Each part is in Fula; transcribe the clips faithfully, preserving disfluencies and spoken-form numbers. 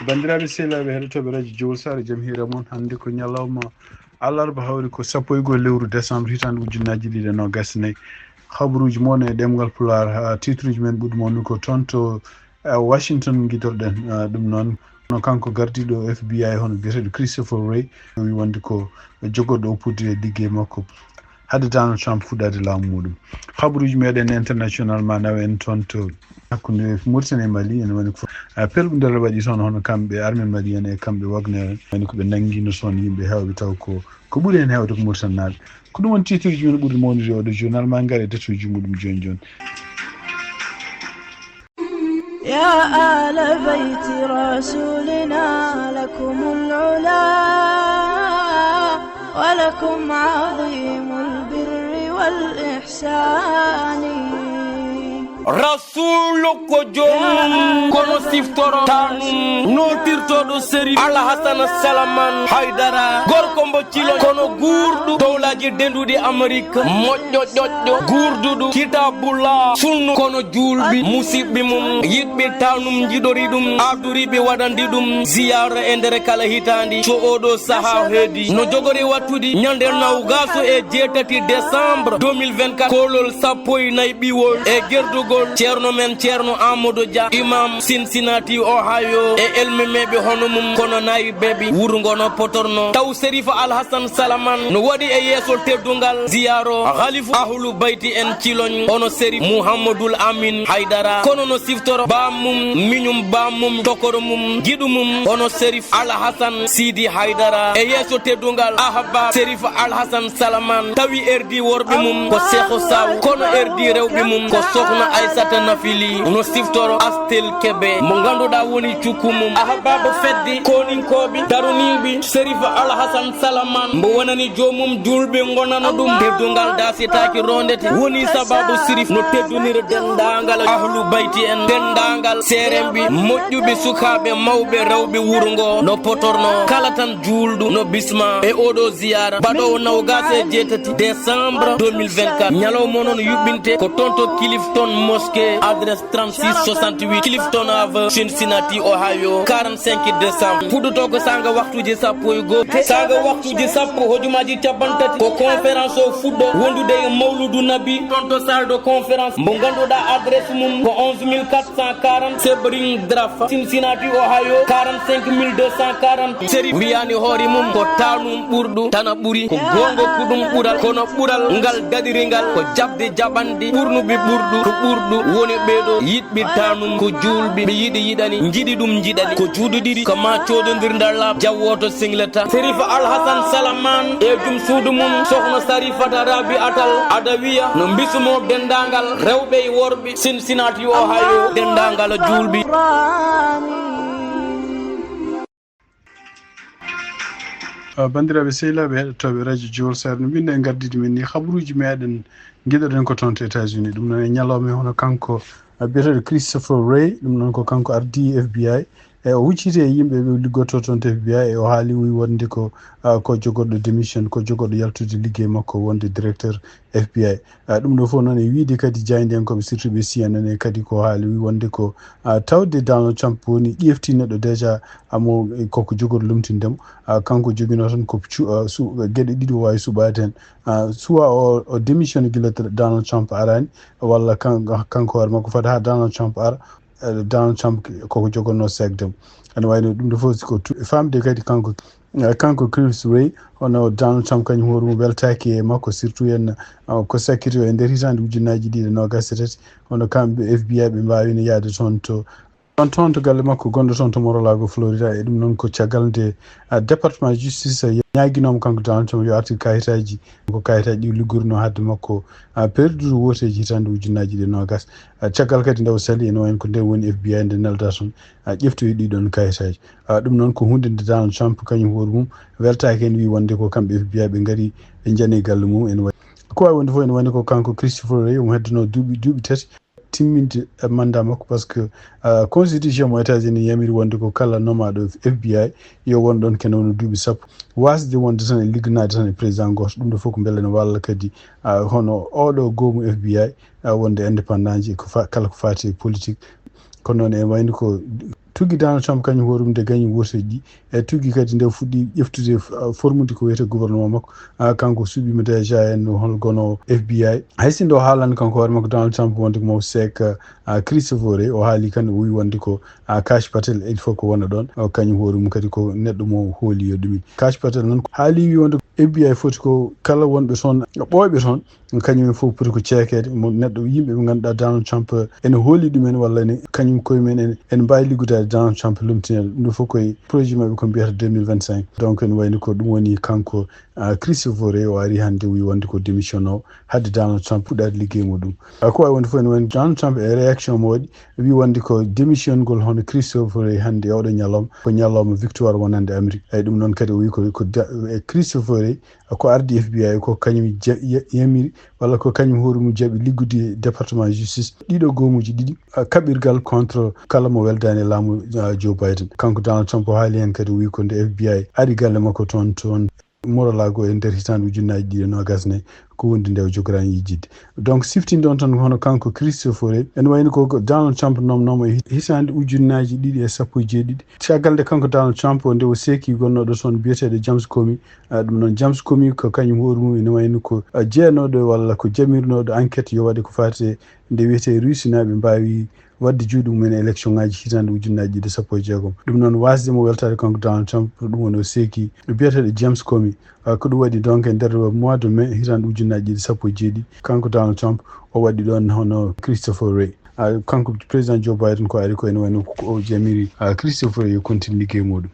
Banndiraaɓe sehilaaɓe heɗotooɓe radio Jowol Saare, jam hiira mon. Hannde ko ñalawma alarba, hawri ko sappo e go'o lewru décembre, hitaande ujunnaji ɗiɗi e noogas e nayi. Habaruuji mon e ɗemngal Pulaar, haa titruuji men ɓurɗi mawnude ko toon to, eh, Washington ngiɗorɗen, eh, ɗum noon. Kono kanko gardiiɗo F B I, hono biyeteeɗo Christopher Wray, o wi wonde ko jogorɗo oppude liggey makko hade Donald Trump fuɗɗaade laamu muɗum. Habaruuji meɗen international ma nawa en toon to hakkunde Mauritanie e Mali, ene woni ko, ah, pelɓundere waɗi toon, hono kamɓe armée malienne e kamɓe Wagner, woni ko ɓe nanngino toon yimɓe heewɓe, taw ko, ko ɓuri heen heewde ko Mauritanie naaɓe. Ko ɗum woni titruuji men ɓurɗi mawnude e oɗo journal, ma en ngar e datuuji muɗum jooni jooni. يا آل بيت رسولنا لكم العلا ولكم عظيم البر والإحسان. Rasuulu ko joomum, kono siftoro tanum, nootirtooɗo Serif Alhasana Salaman Haydara, gorko mbo Cilon, kono guurɗo dowlaaji denduɗi Amerik, moƴƴo ƴoƴƴo, guurduɗo Kitabullah, sunnu kono juulɓe, musiɓɓe mum, yiɗɓe tanum, njiɗori ɗum, ardoriɓe waɗandi ɗum ziyaara e nder kala hitaande. So oɗo saha heedi, no jogori wattude ñande nawgaso e jeetati décembre deux mille vingt-quatre, koolol sappo e nayi ɓiwol e gerdugol Ceerno men Ceerno Amadou Dia, imam Cincinnati, Ohio, e elmemeɓe hono mum, kono nayi beɓe wuro ngo no potorno. Taw Serif Alhassan Salaman no waɗi e yeeso teddungal ziyaaro Khalifu Ahlu Bayti en Ciloñ, hono Serif Muhammadul Amin Haydara. Kono no siftoro baam mum, miñum baam mum, tokoro mum, jiɗu mum, hono Serif Alhassan Sidi Haydara. E yeeso teddungal Ahbab Serif Alhassan Salaman, tawi erdi worɓe mum ko Seexu Saw, kono erdi rewɓe mum ko Sokhna Aysata Nafili. No siftoro Astel Kebe, mo ngannduɗaa woni cukku mum. Ahbab fedde kooninkooɓe daruniiɓe Serif Alhassan Salaman, mbo wonani joomum juulɓe ngonano ɗum. Teddungal daasetaaki rondete, woni sababu Serif no teddunira denndaangal Ahlu Bayti en, denndaangal seeremɓe, moƴƴuɓe, sukaaɓe, mawɓe, rewɓe wuro ngo no potorno. Kala tan juulɗo no bisma e oɗo ziyaara baɗoowo nawgas e jeetati décembre deux mille vingt-quatre. Ñalawma noon yuɓɓinte ko toon to Clifton Mosque, adresse trente-six soixante-huit Clifton Ave, Cincinnati, Ohio, quarante-cinq décembre. Fuɗɗoto ko saanga waktuuji sappo e go'o. Saanga waktuuji sappo, hojomaaji cappanɗe tati, ko conférence o fuɗɗo, wondude e Mawludu Nabi, toon to salle de conférence mo ngannduɗaa adresse mum ko onze mille quatre cent quarante Sebring Drive, Cincinnati, Ohio, quarante-cinq mille deux cent quarante. Seri wiyaani hoore mum ko tanum ɓurɗo, tana ɓuri, ko goonga ko ɗum ɓural, kono ɓural ngal daɗiri ngal ko jaɓde jaɓanɗe ɓurnuɓe ɓurɗo, ko ɓurɗo woni ɓeeɗo yiɗɓe tanum, ko juulɓe, ɓe yiɗi yiɗani, njiɗi ɗum njiɗani, ko juuɗe ɗiɗi, ko ma coodondir nder laaɓ, jawwooto singlata. Serif Alhassan Salaman e jum suudu mum, Sokhna Sarifata Rabiatal Adawiya, no mbisumo denndaangal rewɓe e worɓe Cincinnati, Ohio, denndaangal juulɓe. Ah, banndiraaɓe sehilaaɓe heɗotooɓe radio Jowol Saare, no mbiɗen e ngardiiɗo men ni, habaruuji meɗen ngiɗoɗen ko toon to États-Unis. Ɗum noon e ñalawma hono kanko, ah, biyeteeɗo Christopher Wray, ɗum noon ko kanko ardii F B I. E o hucciti e yimɓe ɓe liggotoo toon to F B I, e o haali, o wi wonde ko, ah, ko jogorɗo démission, ko jogorɗo yaltude liggey makko wonde directeur F B I. Ah, ɗum ɗo fof noon e wiyde kadi jaayndiyankooɓe, surtout ɓe C N N e kadi ko haali, wi wonde ko, ah, tawde Donald Trump woni ƴefti neɗɗo déjà, amo koko jogori lomtinde mo. Ah, kanko joginoo tan ko cu-, ah, su-, geɗe ɗiɗi o waawi suɓaade heen. Ah, soit o, o démissionne gila Donald Trump araani, walla kan-, kanko hoore makko fada haa Donald Trump ara, eh, Donald Trump koko jogornoo seekde mo. Ene wayno ɗum ɗo fof ko tu-, famde kadi kanko, eh, kanko Chris Wray, hono Donald Trump kañum hoore mum weltaaki e makko, surtout en, eh, ko sakkiti o e nder hitaande ujunnaaji ɗiɗi e noogaas e tati, hono kamɓe F B I ɓe mbaawino yahde toon to, toon, toon to galle makko gonɗo toon to Mar-a-Lago, Florida. E ɗum noon ko caggal nde, ah, département justice ñaaginooma kanko Donald Trump yo artir kayitaaji, ko kayitaaji ɗi liggorinoo haɗde makko, ah, perdude wooteeji hitaande ujunnaaji ɗiɗi e noogaas. Ah, caggal kadi nde o sali, ene wayno ko nde woni F B I nde nelda toon, ah, ƴeftoyi ɗii ɗoon kayitaaji. Ah, ɗum noon ko huunde nde Donald Trump kañum hoore mum weltaaki heen, wi wonde ko kamɓe F B I ɓe ngari ɓe njani galle mum. Ene wayi ko waawi wonde fof, ene wayno ko kanko Christopher Wray, omo heddunoo duuɓi, duuɓi tati timminde e mandat makko, par ce que, ah, constitution mo États-Unis yamiri wonde ko kala nomaaɗo F B I yo won ɗoon kene wona duuɓi sappo, waasde wonde tan e ligganaade tan e président gooto. Ɗum ɗo fof ko mbele ene walla kadi, ah, hono oɗo goomu F B I, ah, wonde indépendant ji ko fa-, kala ko faati e politique. Kono noon e wayno ko Tuggi Donald Trump kañum hoore mum nde gañi wooteeji ɗi, e tuggi kadi nde fuɗɗi ƴeftude, ah, formude ko wiyetee gouvernement makko. Ah, kanko suɓiima déjà en hol gono F B I. Hay si nde o haalani kanko hoore makko Donald Trump wonde ko mo seek, ah, Christopher Wray, o haali kan, o wi wonde ko, ah, Kash Patel, il faut ko wona ɗoon. O kañum hoore mum kadi ko neɗɗo mo hooli yo ɗumin. Kash Patel noon haali wi wonde ko F B I foti ko kala wonɓe toon, ɓooyɓe toon, kañum en fof poti ko ceekeede. Mo neɗɗo, yimɓe ɓe ngannduɗaa Donald Trump ene hooli ɗumen, walla ene, kañum koye men ene, ene mbaawi liggodaade Donald Trump lomtinede. Ɗum ɗo fof koye projet maɓɓe ko mbiyata deux mille vingt-cinq. Donc ene wayno ko ɗum woni kanko, ah, Christopher Wray, o ari hannde wi wonde ko démission o, haade Donald Trump fuɗɗaade liggey muɗum. Ah, ko wawi wonde fof ene wayno Donald Trump e réaction mo waɗi, wi wonde ko démission ngol hono Christopher Wray hannde e oɗo ñalawma, ko ñalawma victoire wonande Amérique. Eyi, ɗum noon kadi o wi ko, ko da-, e Christopher Wray, ko ardi F B I ko kañum ja-, ya-, yamiri, walla ko kañum hoore mum jaɓi liggude département justice ɗiɗo goomuuji ɗiɗi, ah, kaɓirgal contre kala mo weldaani e laamu, ah, Joe Biden. Kanko Donald Trump o haali heen kadi, o wi ko nde F B I ari galle makko toon, toon Mar-a-Lago e nder hitaande ujunnaaji ɗiɗi e noogas nayi, ko wonde nde o jogoraani yejjitde. Donc siftinde on tan, hono kanko Christopher Wray, ene wayno ko, ko Donald Trump nomnooma e hitaande ujunnaaji ɗiɗi e sappo e jeeɗiɗi. Caggal nde kanko Donald Trump o, nde o seeki gonnooɗo toon biyeteeɗo James Comey, ah, ɗum noon James Comey ko kañum hoore mum ene wayno ko, ah, jeenooɗo walla ko jamirnooɗo enquête yo waɗe ko faati e nde wiyetee Ruusinaaɓe mbaawi waɗde juuɗe mum en e élection ŋaaji hitaande ujunnaaji ɗiɗi sappo e jeegom. Ɗum noon, waasde mo weltaade kanko Donald Trump, ko ɗum woni o seeki biyeteeɗo James Comey. Ah, ko ɗum waɗi donc e nder mois de mai hitaande ujunnaaji ɗiɗi sappo e jeeɗiɗi, kanko Donald Trump o waɗi ɗoon hono Christopher Wray. Ah, kanko président Joe Biden ko ari ko ene wayno ko o jamiri, ah, Christopher Wray yo continue liggey muɗum.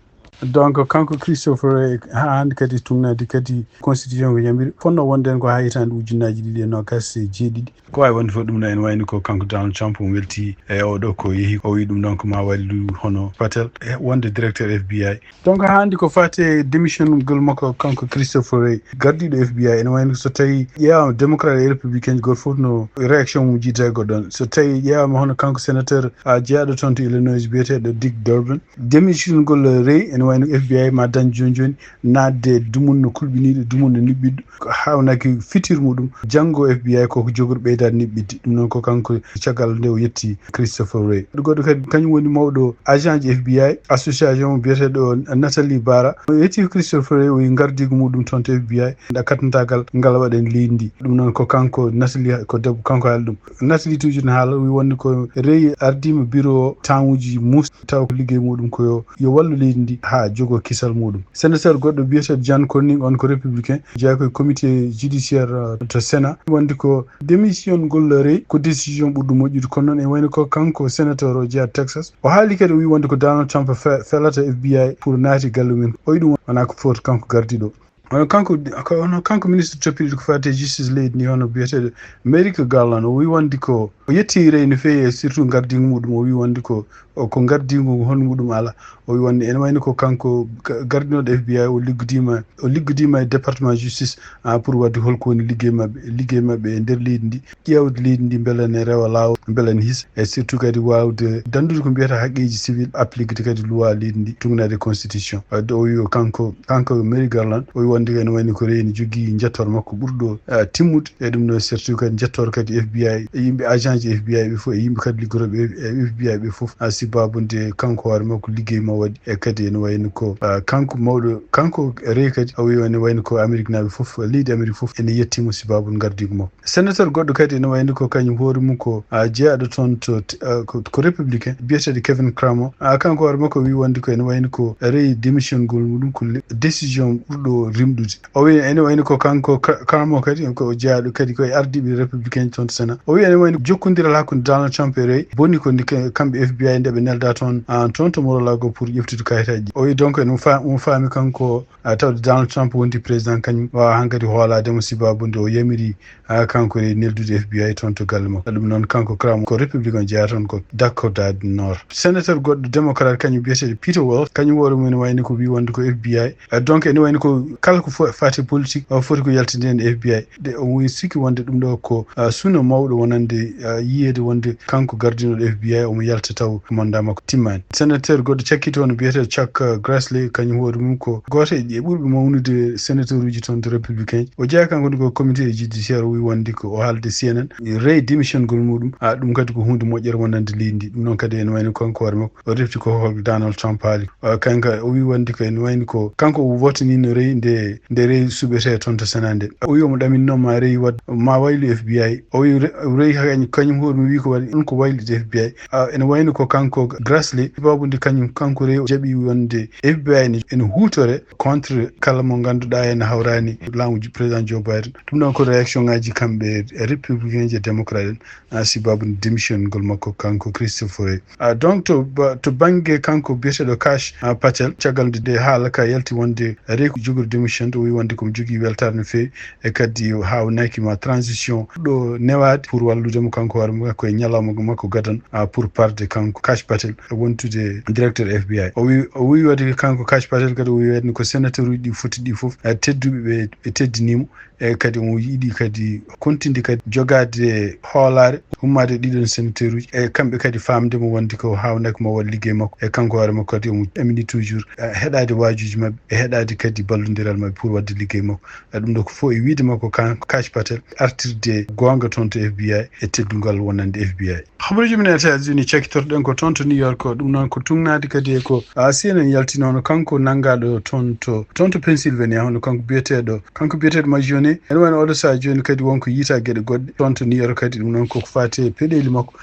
Donc kanko Christopher Wray haa hannde kadi tugnaade kadi constitution ko yamiri, fotnoo wonde en ko haa hitaande ujunnaaji ɗiɗi e noogas e jeeɗiɗi. Ko wawi wonde fof ɗum no ene wayno ko kanko Donald Trump o welti e oɗo ko yehi, o wi ɗum ɗon ko ma wallu hono Patel e wonde directeur F B I. Donc haa hannde ko faati e démission ngol makko kanko Christopher Wray, gardiiɗo F B I, ene wayno so tawi ƴeewaama démocrate e républicain gooto fof no réaction mum jiida e goɗɗo on. So tawi ƴeewaama hono kanko sénateur, ah, jeyaaɗo toon to Illinois biyeteeɗo Dick Durbin, démission ngol Wray ene wayno F B I ma dañ jooni jooni naatde e dumunna kulɓiniiɗo, dumunna niɓɓiɗɗo, ko haawnaki fitir muɗum. Janngo F B I ko ko jogori ɓeydaade niɓɓiɗde. Ɗum noon ko kanko caggal nde o yetti Christopher Wray. Goɗɗo kadi kañum woni mawɗo agent ji F B I, association mo biyeteeɗo Natalie Barra. O yetti Christopher Wray, o yi ngardiigu muɗum toon to F B I, nda kattantaagal ngal waɗen leydi ndi. Ɗum noon ko kanko Natalie, ko debbo, kanko haali ɗum. Natalie toujours ne haala, wi wonde ko Wray ardiima bureau o temps uji mus, taw ko liggey muɗum ko yo, yo wallu leydi ndi haa jogoo kisal muɗum. Sénateur goɗɗo biyeteeɗo John Cornyn, on ko républicain, jeyaa ko e comité judiciaire, euh, to Sénat, wonde ko démission ngol Wray ko décision ɓurɗo moƴƴude. Kono noon ene wayno ko kanko sénateur o jeyaa Texas. O haali kadi, o wi wonde ko Donald Trump fe-, felata F B I pour naati galle mum. O wi ɗum wonaa ko foti kanko gardiiɗo. Hono kanko, ko, hono kanko ministre toppitiiɗo ko faati e justice leydi ndi, hono biyeteeɗo Merrick Garland, o wi wonde ko o yetti Wray no feewi, e surtout ngardiigu muɗum, o wi wonde ko, o, ko ngardiigu hono muɗum alaa. O wi wonde ene wayno ko kanko ga-, gardiiɗo F B I, o liggodiima, o liggodiima e département justice, ah, pour waɗde holko woni liggey maɓɓe, liggey maɓɓe e nder leydi ndi, ƴeewde leydi ndi mbele ne rewa laawol, mbele ne hisa, e surtout kadi waawde danndude ko mbiyata haqqeeji civil, appliquede kadi loi leydi ndi, tugnaade constitution. Wadde o wi o kanko, kanko Merrick Garland, o wi wonde ene wayno ko Wray ene jogii njettoor makko ɓurɗo, ah, timmude, e ɗum ɗo surtout kadi njettoor kadi F B I, e yimɓe agent ji F B I ɓe fof, e yimɓe kadi liggotooɓe e F B I ɓe fof, ah, sibabude kanko hoore makko liggey mo waɗi, e kadi ene wayno ko, ah, kanko mawɗo, kanko Wray kadi, o wi ene wayno ko Ameriknaaɓe fof, leydi Amerik fof ene yetti mo sibabude ngardiigu makko. Sénateur goɗɗo kadi ene wayno ko kañum hoore mum ko, ah, jeyaaɗo toon to, ah, ko, ko républicain, biyeteeɗo Kevin Cramer. Ah, kanko hoore makko wi wonde ko ene wayno ko Wray démission ngol muɗum ko le-, décision ɓurɗo rimɗude. O wi ene wayno ko kanko Cra-, Cramer kadi ko jeyaaɗo kadi ko e ardiiɓe républicain toon to Sénat. O wi ene wayno jokkondiral hakkunde Donald Trump e Wray boni ko ndi ka-, kamɓe F B I nde ɓe nelda toon, ah, toon to Mar-a-Lago pour ƴeftude kayitaaji. O wi donc ene fa-, omo faami kanko, ah, tawde Donald Trump wonti président kañum waawa hankadi hoolaade mo sibabude o yamiri, ah, kanko e neldude F B I toon to galle makko. Ɗum noon kanko Cramer ko républicain jeyaa toon ko Dakota du Nord. Sénateur goɗɗo démocrate kañum biyeteeɗo Peter Welch, kañum hoore mum ene wayno ko wi wonde ko F B I. Ah, donc ene wayno ko kala ko fo-, faati politique o foti ko yaltinde heen F B I. De o wi sikki wonde ɗum ɗo ko, ah, suno mawɗo wonande, ah, yiyeede wonde kanko gardinooɗo F B I omo yalta taw mandat makko timmaani. Sénateur goɗɗo cakkiti on biyeteeɗo Chuck Grassley, kañum hoore mum ko gooto e ɓurɓe mawnude sénateur uji toon to républicain. O jeyaa kanko ko comité judiciaire, o wi wonde ko o haalde C N N, rey démission ngol muɗum. A ɗum kadi ko huunde moƴƴere wonande leydi ndi. Ɗum noon kadi ene wayno kanko hoore makko o refti ko hol Donald Trump haali. Kanko o wi wonde ko ene wayno ko kanko o wotani no reyi nde nde reyi suɓetee toon to Sénat nde. O wi omo ɗaminno ma reyi wadde ma waylu F B I. O wi reyi kañum hoore mum wi ko waɗi ɗum ko waylude F B I. Ene wayno ko kanko Grassley babude kañum kanko reyi o jaɓi wonde F B I ne ene huutore contre kala mo ngannduɗaa ene hawrani laamu président Joe Biden. Ɗum ɗon ko réaction ngaji kamɓe républicain je démocrate en. A si babude démission ngol makko kanko Christopher Wray. A donc to to bangge kanko biyeteɗo Kash Patel, caggal nde nde haala ka yalti wonde rewi ko jogori démission, o wi wonde komo jogii weltaare no feewi e kadi hawnaki ma transition ɗo newaade pour wallude mo kanko hoore makko e ñalawma makko gadano pour parde kanko Kash Patel wontude directeur F B I. O wi o wi wade kanko Kash Patel kadi o wi wade ko sénateur uji ɗi foti ɗi fof tedduɓe ɓe ɓe teddinimo. E kadi omo yiɗi kadi kontinde kadi jogaade hoolaare hummaade ɗiɗon sénateur uji e kamɓe kadi faamde mo wonde ko haawnaki mo waɗ liggey makko e kanko hoore makko kadi omo ɗamini toujours heɗaade waajuuji maɓɓe e heɗaade kadi ballondiral maɓɓe pour waɗde liggey makko. Ɗum ɗo ko fof e wiide makko kanko Kash Patel artirde goonga toon to F B I e teddungal wonande F B I. Habaruuji men États-Unis cakkitorɗen ko toon to New York, ɗum noon ko tugnaade kadi e ko C N N yaltinono kanko nanngaaɗo toon to toon to Pennsylvania, hono kanko biyeteeɗo kanko biyeteeɗo Majone. Ene wayno oɗo sahaa jooni kadi wonko yiita geɗe goɗɗe toon to New York kadi, ɗum noon koko faati e peɗeeli makko,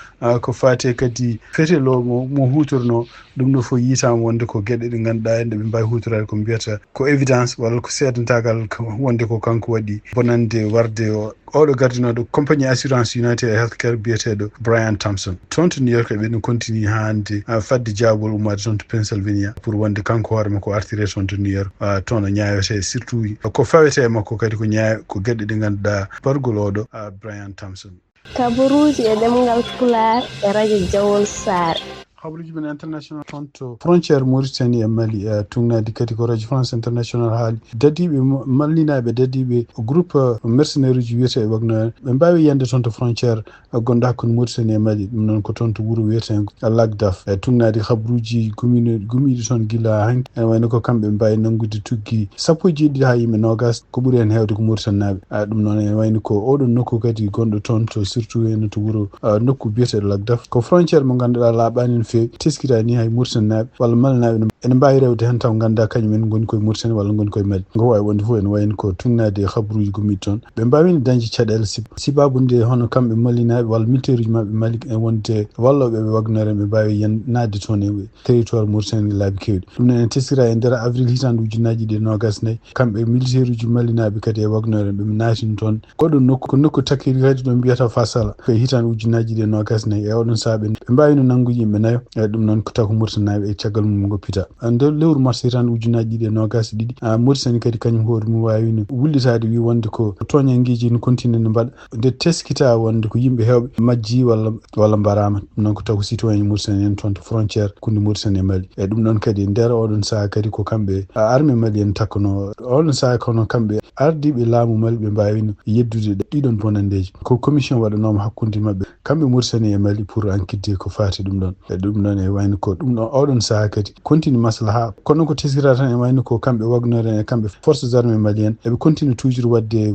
ko faati e kadi fetel o mo huutorno. Ɗum ɗo fof yiitaama wonde ko geɗe ɗe ngannduɗaa en ɗe ɓe mbaawi huutoraade ko mbiyata ko évidence walla ko seedantaagal wonde ko kanko waɗi bonande warde o oɗo gardinooɗo compagnie assurance United Healthcare biyeteeɗo Brian Thompson. Toon to New York eɓe no continue haa hannde fadde jaabol ummaade toon to Pennsylvania pour wonde kanko hoore makko artire toon to New York. Toon o ñaawete surtout ko fawete e makko kadi ko ñaaw ko geɗe ɗe ngannduɗaa bargol oɗo Brian Thompson. Kabaruuji e ɗemngal Pulaar e radio Jawol Saare. Habaruuji men international toon to frontière Mauritanie e Mali, tugnaadi kadi ko radio France International haali dadiiɓe mallinaaɓe dadiiɓe groupe mercenaire uji wiyetee Wagner ɓe mbaawi yande toon to frontière gonɗo hakkunde Mauritanie e Mali, ɗum noon ko toon to wuro wiyetee Lagdaf. E tugnaadi habaruuji gumiiɗi toon gila hanki ene wayno ko kamɓe mbaawi nanngude tuggi sappo e jeeɗiɗi haa yimɓe noogas ko ɓuri heen heewde ko Mauritanie naaɓe. Ɗum noon ene wayno ko oɗon nokku kadi gonɗo toon to surtout heen to wuro nokku biyeteeɗo Lagdaf ko frontière mo ngannduɗaa laaɓaani no feewi, teskitaani hay Mauritanie naaɓe walla Mali naaɓe ene mbaawi rewde heen taw nganndaa kañum en ngoni koye Mauritanie walla ngoni koye Mali. Ngo waawi wonde fof ene wayno ko tugnaade e habaruuji gumiiɗi toon ɓe mbaawino dañde caɗeele sib sibabude hono kamɓe Mali naaɓe walla militaire uji maɓɓe Mali e wonde wallooɓe ɓe Wagner en ɓe mbaawi yen naatde toon e territoire Mauritanie laabi keewɗi. Ɗum noon en teskira e nder avril hitaande ujunnaaji ɗiɗi e noogas nayi kamɓe militaire uji Mali naaɓe kadi e Wagner en ɓe naatino toon. Oɗon nokku ko nokku takkiri kadi ɗo mbiyata Fasala ko e hitaande ujunnaaji ɗiɗi e noogas nayi e oɗon sahaa ɓe ɓe mbaawino nanngude yimɓe nayo. E ɗum noon ko taw ko Mauritanie naaɓe e caggal mum ngoppita. Nder lewru mars hitaande ujunnaaji ɗiɗi e noogas e ɗiɗi Mauritanie kadi kañum hoore mum waawino wullitaade wi wonde ko tooñanngeeji no continue no mbaɗa nde teskitaa wonde ko yimɓe heewɓe majjii walla walla mbaraama. Ɗum noon ko taw ko citoyen Mauritanie en toon to frontière kunde Mauritanie e Mali. E ɗum ɗoon kadi e nder oɗon sahaa kadi ko kamɓe armée Mali en takkanoo oɗon sahaa kono kamɓe ardiiɓe laamu Mali ɓe mbaawino yeddude ɗiɗon bonanndeeji. Ko commission waɗanooma hakkunde maɓɓe kamɓe Mauritanie e Mali pour enquête ko faati ɗum ɗoon. E ɗum ɗoon e wayno ko ɗum ɗoon oɗon sahaa kadi continue maslaha kono ko tesirata tan e wayno ko kamɓe Wagner en e kamɓe forces armées maliennes eɓe continue toujours waɗde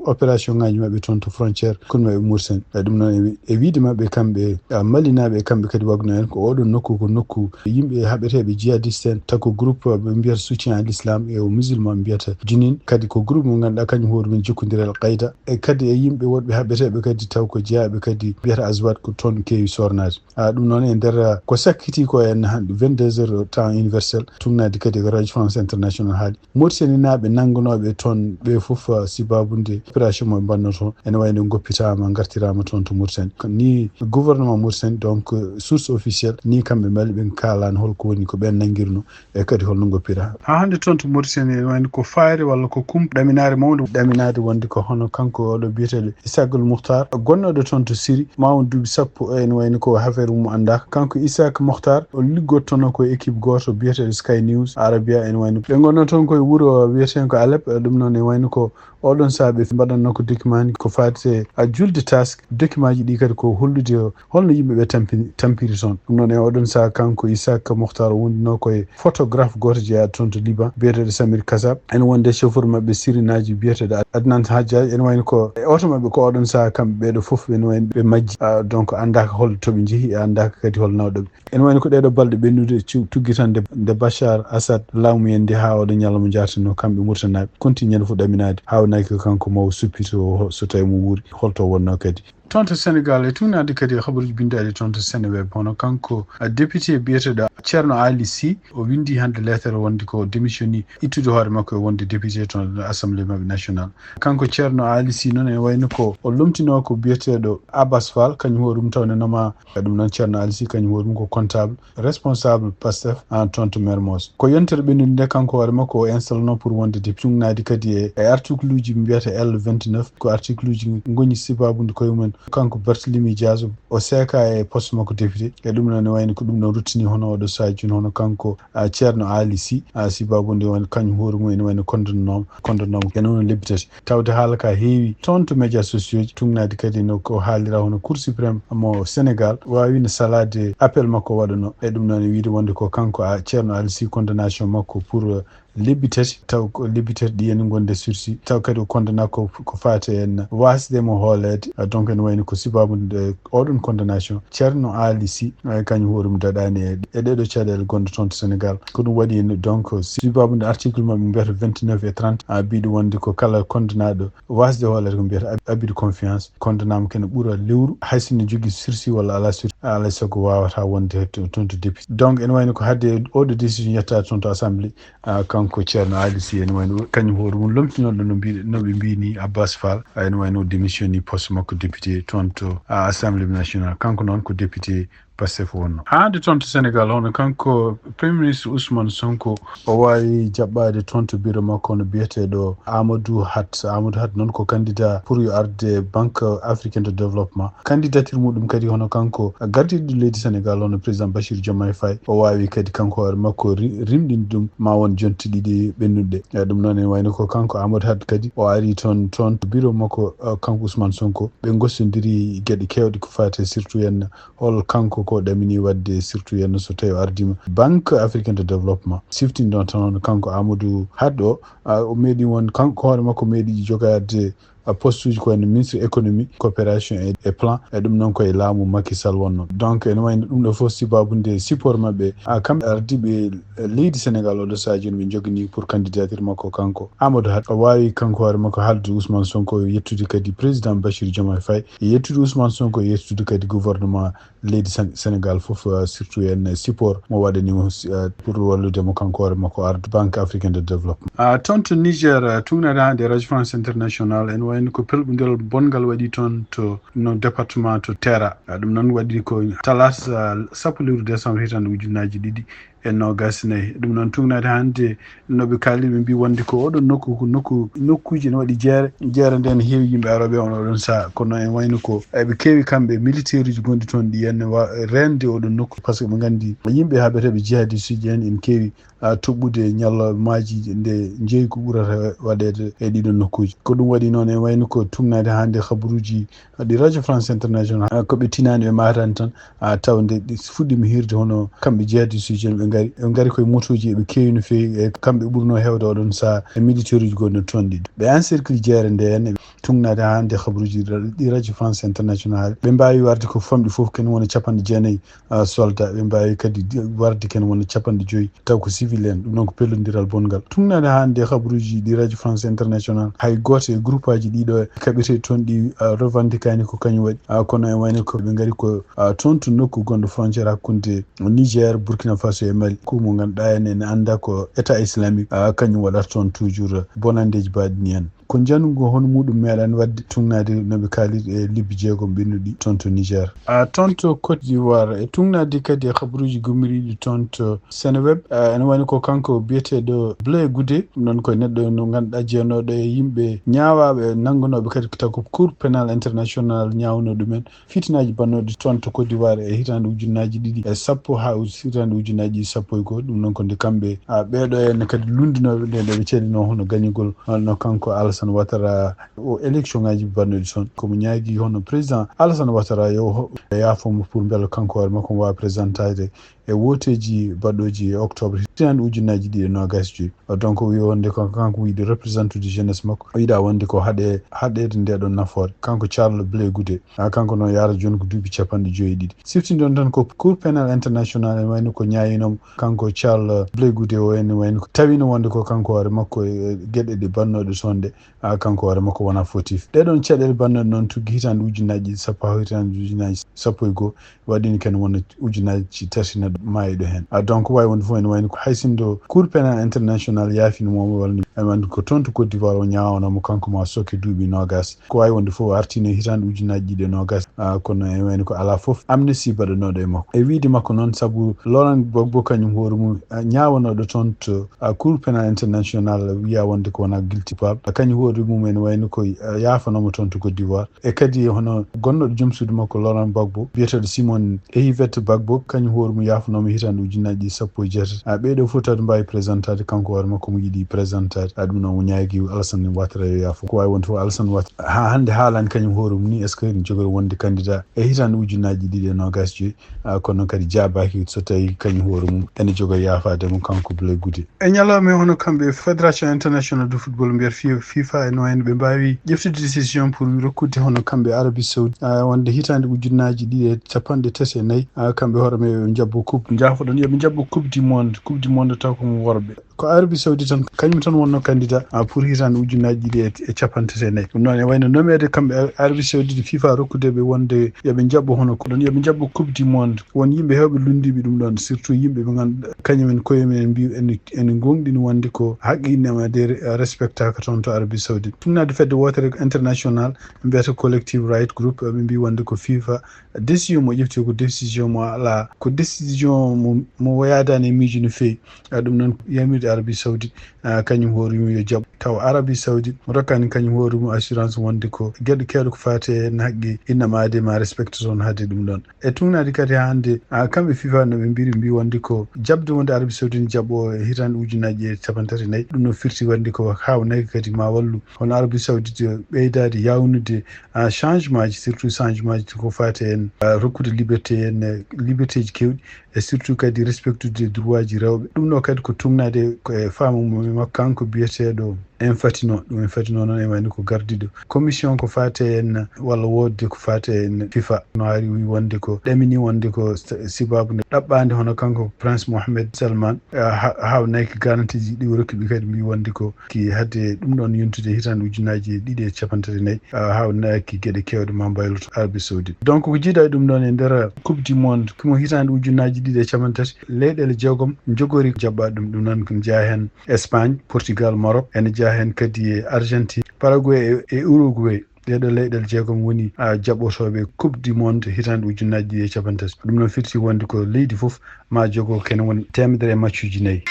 opération ngaji maɓɓe toon to frontière kunde maɓɓe Mauritanie. E ɗum noon e wiide maɓɓe kamɓe Malinaaɓe e kamɓe kadi Wagner en ko oɗon nokku ko nokku yimɓe haɓeteeɓe jihadiste en taw ko groupe ɓe mbiyata soutien à l'islam e o musulman mbiyata Jinin kadi ko groupe mo ngannduɗaa kañum hoore mum jokkondiri Al Qaida e kadi e yimɓe woɗɓe haɓeteeɓe kadi taw ko jeyaaɓe kadi mbiyata Azwad ko toon keewi sornaade. A ɗum noon e nder ko sakkiti ko en hannde vingt-deux heures temps universel tugnaade kadi ko radio France International haali Mauritanie naaɓe nanngunooɓe toon ɓe fof sibabude opération mo ɓe mbanno toon ene wayno ngoppitaama ngartiraama toon to Mauritanie. Ni gouvernement Mauritanie donc source officielle ni kamɓe Mali ɓe kaalani holko woni ko ɓen nanngirno e kadi holno ngoppira. Haa hannde toon to Mauritanie ene wayno ko fayre walla ko kum ɗaminaare mawnde ɗaminaade wonde ko hono kanko oɗo biyeteeɗo Issagul Muhtar gonnooɗo toon to Siri ma won duuɓi sappo ene wayno ko affaire mum anndaaka. Kanko Isaac Muhtar o liggottono ko équipe gooto biyeteeɗo Sky News Arabia, ene wayno ɓe ngonno toon koye wuro wiyeteengo Alep. Ɗum noon ene wayno ko oɗon sahaa ɓe mbaɗatnoo ko document ko faati a julde task. Document ji ɗi kadi ko hollude holno yimɓe ɓe tampi- tampiri toon. Ɗum noon e oɗon sahaa kanko Isaac Mokhtar o wondunoo koye photographe gooto jeyaa toon to Liban biyeteeɗo Samir Kasab. Ene wonde chauffeur maɓɓe sirinaaji biyeteeɗo Adnan Hajjaj. Ene wayno ko e oto maɓɓe ko oɗon sahaa kamɓe ɓeeɗo fof ene wayno ɓe majji. Ah, donc anndaaka hol to ɓe njehi, e anndaaka kadi hol nawɗo ɓe. Ene wayno ko ɗeeɗo balɗe ɓennude cu- tuggitande nde Bachar Assad laamu en nde haa oɗo ñalawma jaartinoo kamɓe Murtanaaɓe konti ñande fof ɗaminaade haa wonaki ko kanko maw suppito o so tawi mo wuuri holto wonnoo kadi. Toon to Sénégal e tugnaade kadi e habaruuji binndaaɗi toon to Seneweb, hono kanko a député biyeteeɗo Ceerno Ali Sy, o winndi hannde leetere wonde ko démissionni ittude hoore makko e wonde député toon assemblée maɓɓe national. Kanko Ceerno Ali Sy noon ene wayno ko o lomtinoo ko biyeteeɗo Abbas Fall, kañum hoore mum tawde nama ɗum noon Ceerno Ali Sy kañum hoore mum ko comptable responsable Pastef en toon to Mermoz. Ko yontere ɓennude nde kanko hoore makko o installano pour wonde député. Tugnaade kadi e, e article uji mbiyata L vingt-neuf, ko article uji ngoni sababude koye mumen. Kanko Barthélemy Diaz o seeka e poste makko député. E ɗum noon ne wayno ko ɗum ɗon ruttini hono oɗo sahaa jooni hono kanko, a, Ceerno Ali Sy, a, sababude won kañum hoore mum ene wayno condamnoma, condamnoma ene wona lebbi tati. Tawde haala ka heewi toon to médias sociaux ji, tugnaade kadi no ko haalira hono Cour suprême mo Sénégal waawi no salaade appel makko waɗano. E ɗum noon e wiide wonde ko kanko a Ceerno Ali Sy condamnation makko pour, eh, lebbi tati, taw ko lebbi tati ɗi ene gonde sursis, taw kadi o condamna ko, ko faati en wasde mo hooleede. Ah, donc ene wayno ko sababu nde oɗon condamnation Ceerno Ali Sy, eh, kañum hoore mum daɗaani e, e ɗeɗo caɗeele gonɗe toon to Sénégal. Ko ɗum waɗi en donc sababu nde article maɓɓe mbiyata vingt-neuf et trente, a, biɗo wonde ko kala condamnaɗo wasde hoolere ko mbiyata ab- abus de confiance, condamnama kene ɓura lewru, hay sinno jogii sursis walla ala sursis, alay sago wawata wonde he to- toon to député. Donc ene wayno ko hadde oɗo décision yettaade toon to assemblée, a, kanko Ceerno Ali Sy ene wayno kañum hoore mum lomtinoɗo no mbiɗo, no ɓe mbini Abbas Fall, a, ene wayno démissionni poste makko député toon to, a, assemblée nationale. Kanko noon ko député Pastef wonno. Hannde toon to Sénégal, hono kanko Premier Ministre Ousmane Sonko, o waawi jaɓɓaade toon to bureau makko no biyeteeɗo Amadou Hat. Amadou Hat noon ko candidat pour yo arde Banque Africaine de Développement. Candidature muɗum kadi hono kanko gardiiɗo leydi Sénégal, hono président Bassirou Diomaye Faye, o waawi kadi kanko hoore makko ri- rimɗinde ɗum ma won jonte ɗiɗi ɓennuɗe. E ɗum noon ene wayno ko kanko Amadou Hat kadi o ari toon, toon to bureau makko, eh, kanko Ousmane Sonko. Ɓe gostodiri geɗe keewɗe ko faati surtout en hol kanko ko ɗamini waɗde surtout henno so tawi o ardima Banque Africaine de Développement. Siftinɗon tan hono kanko Amadou Hat o, a, o meeɗi won kanko hoore makko meeɗi jogaade, a, poste uji ko wayno ministre économie, coopération et, et plan. E ɗum noon ko e laamu Macky Sall wonno. Donc ene wayno ɗum ɗo fof sababu nde support maɓɓe, a, kamɓe ardiiɓe, e, leydi Sénégal oɗo sahaa jooni ɓe joganii pour candidature makko kanko Amadou Hat. O waawi kanko hoore makko haaldude Ousmane Sonko, yettude kadi président Bassirou Diomaye Faye, yettude Ousmane Sonko, yettude kadi gouvernement leydi Sen- Sénégal fof, uh, surtout en support mo waɗani mo, uh, pour wallude mo kanko hoore makko arde Banque Africaine de Développement. Uh, toon to Niger, uh, tugnaade hannde e Radio France International ene wayno ko pelɓundiral bonngal waɗi toon to no département to Tera. Uh, ɗum noon waɗi ko talaata, uh, sappo lewru décembre hitande ujunnaji ɗiɗi e noogas e nayi. Ɗum noon tugnaade hannde no ɓe kaali ɓe mbi wonde ko oɗo nokku ko nokku nokkuji ene waɗi jeere. Jeere nde ne heewi yimɓe arooɓe on oɗon saha. Kono en wayno ko eɓe keewi kamɓe militaire uji gonɗi toon ɗi ene wa- rende oɗon nokku par ce que ɓe nganndi yimɓe haɓeteɓe jihadiste uji en ene keewi, a, toɓɓude ñalawmaaji nde jeygu ɓurata waɗeede e ɗiɗo nokkuuji. Ko ɗum waɗi noon en wayno ko tugnaade hannde habaruuji ɗi Radio France International, a, ko ɓe tinaani ɓe maatani tan, a, taw nde ɗi fuɗɗiima hiirde hono kamɓe jihadiste uji en ɓe ngari, ɓe ngari koye motooji eɓe keewi no feewi e kamɓe ɓurnoo heewde oɗon saha e militaire uji gonɗo toon ɗiɗo. Ɓe encercle jeere nde en tugnaade hannde habaruuji ɗi Radio France International ɓe mbaawi warde ko famɗi fof ken wona capanɗe jeenayi, a, soldat, ɓe mbaawi kadi di- warde ken wona capanɗe joyi taw ko civil en, ɗum noon ko pellondiral bonngal. Tugnaade hannde habaruuji ɗi Radio France International hay gooto e groupe aji ɗiɗo e kaɓeteeɗi toon ɗi, a, revendikaani ko kañum waɗi, a, kono en wayno ko ɓe ngari ko, a, toon to nokku gonɗo frontière hakkunde Niger, Burkina Faso e Mali, ko mo ngannduɗaa en ene annda ko État Islamique, a, kañum waɗata toon toujours bonandeeji baaɗi ni en. Ko njanngu hono muɗum meeɗaani waɗde tugnaade no ɓe kaaliri e lebbi jeegom ɓennuɗi toon to Niger. A toon to Côte d'Ivoire, e tugnaade kadi e habaruuji gummiriiɗi toon to Seneweb, a, ene wayno ko kanko biyeteeɗo Blé Goudé, ɗum noon ko neɗɗo mo ngannduɗaa jeyanooɗo e yimɓe ñaawaaɓe, nanngunooɓe kadi ko taw ko Cour pénal international ñaawnoo ɗumen. Fitinaaji bannooɗi toon to Côte d'Ivoire e hitaande ujunnaaji ɗiɗi e sappo haa uj-, hitaande ujunnaaji ɗiɗi sappo e goo. Ɗum noon ko nde kamɓe, a, ɓeeɗo en kadi lunndinooɓe nde, nde ɓe ceedinoo hono gañugol, hono kanko Alassane Ouattara o élection ŋaaji bannooɗi toon. Ko mo ñaagii hono président Alassane Ouattara yo ho-, yaafo mo pour mbela kanko hoore makko mo waawa présentaade e wooteeji baɗooji e octobre hitaande ujunnaaji ɗiɗi e noogaas e joy. Donc, o wiyi wonde ko kanko yiɗi représentude jeunesse makko. O yiɗa wonde ko haɗe-, haɗeede nde ɗon nafoore. Kanko Charles Blé Goudé. A, kanko noon yaara jooni ko duuɓi capanɗe joyi e ɗiɗi. Siftinde on tan ko Cour pénal international ene wayno ko ñaayinomo kanko Charles Blé Goudé o ene wayno ko tawino wonde ko kanko hoore makko e, e geɗe ɗe bannooɗe toon ɗe. A, kanko hoore makko wona fautif. Ɗee ɗoon caɗeele bannooɗe noon tuggi hitaande ujunnaaji ɗiɗi sappo haa hitaande ujunnaaji sappo e goo. Waɗi ni ken wona ujunnaaji tati neɗɗo maayɗo heen. A, donc, waawi wonde fof ene wayno ko hay sinno Cour pénal international yaafino mo walla ni, ene wayno ko toon to Côte d'Ivoire o ñaawano mo kanko ma sokke duuɓi noogaas. Ko waawi wonde fof o artino e hitaande ujunnaaji ɗiɗi e noogaas. A, kono ene wayno ko alaa fof amnesty baɗanooɗo e makko. E wiide makko noon, sabu Laurent Gbagbo kañum hoore mum, a, ñaawanooɗo toon to, a, Cour pénal international wiya wonde ko wona guilty coupable. A, kañum hoore mum ene wayno ko, a, yaafanooma toon to Côte d'Ivoire. E kadi hono gonnooɗo joom suudu makko Laurent Gbagbo, biyeteeɗo Simon Ehivette Gbagbo, kañum hoore mum yaafanooma hitaande ujunnaaji ɗiɗi sappo e jeetati. A, ɓeeɗo fof tawde mbaawi présentaade, kanko hoore makko mo yiɗi présentaade. A, ɗum noon o ñaagii Alassane Ouattara yo yaafo. Ko waawi wonde fof Alassane Ouattara haa hannde haalani kañum hoore mum ni, est-ce que ene jogori wonde candidat e hitaande ujunnaaji ɗiɗi e noogaas e joyi. A, kono noon kadi jaabaaki so tawii kañum hoore mum ene jogori yaafaade mo kanko Blé Goudé. E ñalawma e hono kamɓe e Fédération International de Football mbiyata fi-, FIFA, ene wayno ɓe mbaawi ƴeftude décision pour rokkude hono kamɓe Arabie Saoudi, a, wonde hitaande ujunnaaji ɗiɗi e capanɗe tati e nayi, a, kamɓe hoore maɓɓe ɓe njaɓɓo coupe, njaafoɗon, yo ɓe njaɓɓo coupe du monde, coupe du monde taw ko mo worɓe. Ko Arabie Saoudi tan, kañum tan wonno candidat, a, pour hitaande ujunnaaji ɗiɗi e, e capanɗe tati e nayi. Ɗum noon ene wayno nomeede kamɓe Ar-, Arabie Saoudi, FIFA rokkude ɓe wonde yo ɓe njaɓɓo hono ko ɗon, yo ɓe njaɓɓo coupe du monde. Won yimɓe heewɓe lunndiiɓe ɗum ɗoon, surtout yimɓe ɓe ngannduɗaa kañum en koye mum en mbiyu ene, ene ngoongɗini wonde ko haqqe inne ma de re-, respectaaka toon to Arabie Saoudite. Tugnaade fedde wootere international, mbiyata Collective Right Group, ɓe mbiyi wonde ko FIFA décision mo ƴefti ko décision mo alaa, ko décision mo, mo yaadaani e miijo no feewi. A, ɗum noon yamirde Arabie Saoudite, a, kañum hoore mum yo jaɓ. Taw Arabie Saoudite mo rokkaani kañum hoore mum assurance wonde ko geɗe keewɗe ko faati e haqqe inna ma de ma respecte toon haade ɗum ɗoon. E tugnaade kadi haa hannde, a, kamɓe FIFA no ɓe mbiri, mbi wonde ko jaɓde wonde Arabie Saoudite ne jaɓo e hitaande ujunnaaji e capanɗe tati e nayi. Ɗum no firti wonde ko haawnaki kadi ma wallu hono Arabie Saoudite ɓeydaade yaawnude, a, changement ji, surtout changement ji ko faati en, a, rokkude liberté en, e liberté ji keewɗi, e surtout kadi respectude droit ji rewɓe. Ɗum ɗo kadi ko tugnaade ko e faamu mum e makko kanko biyeteeɗo Infantino. Ɗum Infantino noon e wayno ko gardiiɗo commission ko faati en walla wodde ko faati en FIFA. No hari wi wonde ko ɗamini wonde ko s-, sibabu nde ɗaɓɓaande hono kanko Prince Mohammed Salman, a, ha-, haawnaki garantie ji ɗi o rokki ɓe kadi mbi wonde ko ki hadde ɗum ɗoon yontude hitaande ujunnaaji ɗiɗi e capanɗe tati e nayi, a, haawnaki geɗe keewɗe ma mbayloto Arabie Saoudite. Donc ko jiidaa e ɗum ɗoon e nder Coupe du Monde kimo hitaande ujunnaaji ɗiɗi e capanɗe tati, leyɗeele jeegom njogori jaɓɓaade ɗum. Ɗum noon ko jeyaa heen Espagne, Portugal, Maroc, ene jeyaa heen kadi e Argentine, Paraguay e, e Uruguay. Ɗee ɗoo leyɗeele jeegom woni, a, jaɓɓotooɓe Coupe du Monde hitaande ujunnaaji ɗiɗi e capanɗe tati. Ɗum noon firti wonde ko leydi fof ma jogo kene woni teemedere e maccuuji nayi.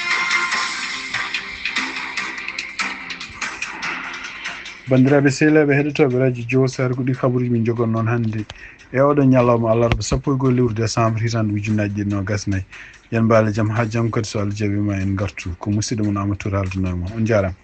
Banndiraaɓe sehilaaɓe heɗotooɓe Radio Djowassar, ko ɗi kabaruuji min njogon noon hannde e oɗo ñalawma alarba sappo e goo lewru décembre hitaande ujunnaaji ɗiɗi e noogaas e nayi. Yen mbaale jam haa janngo kadi so Allah jaɓii ma en ngartu. Ko musidɗo mon Amadou Touré haalduno e mon. On njaaraama.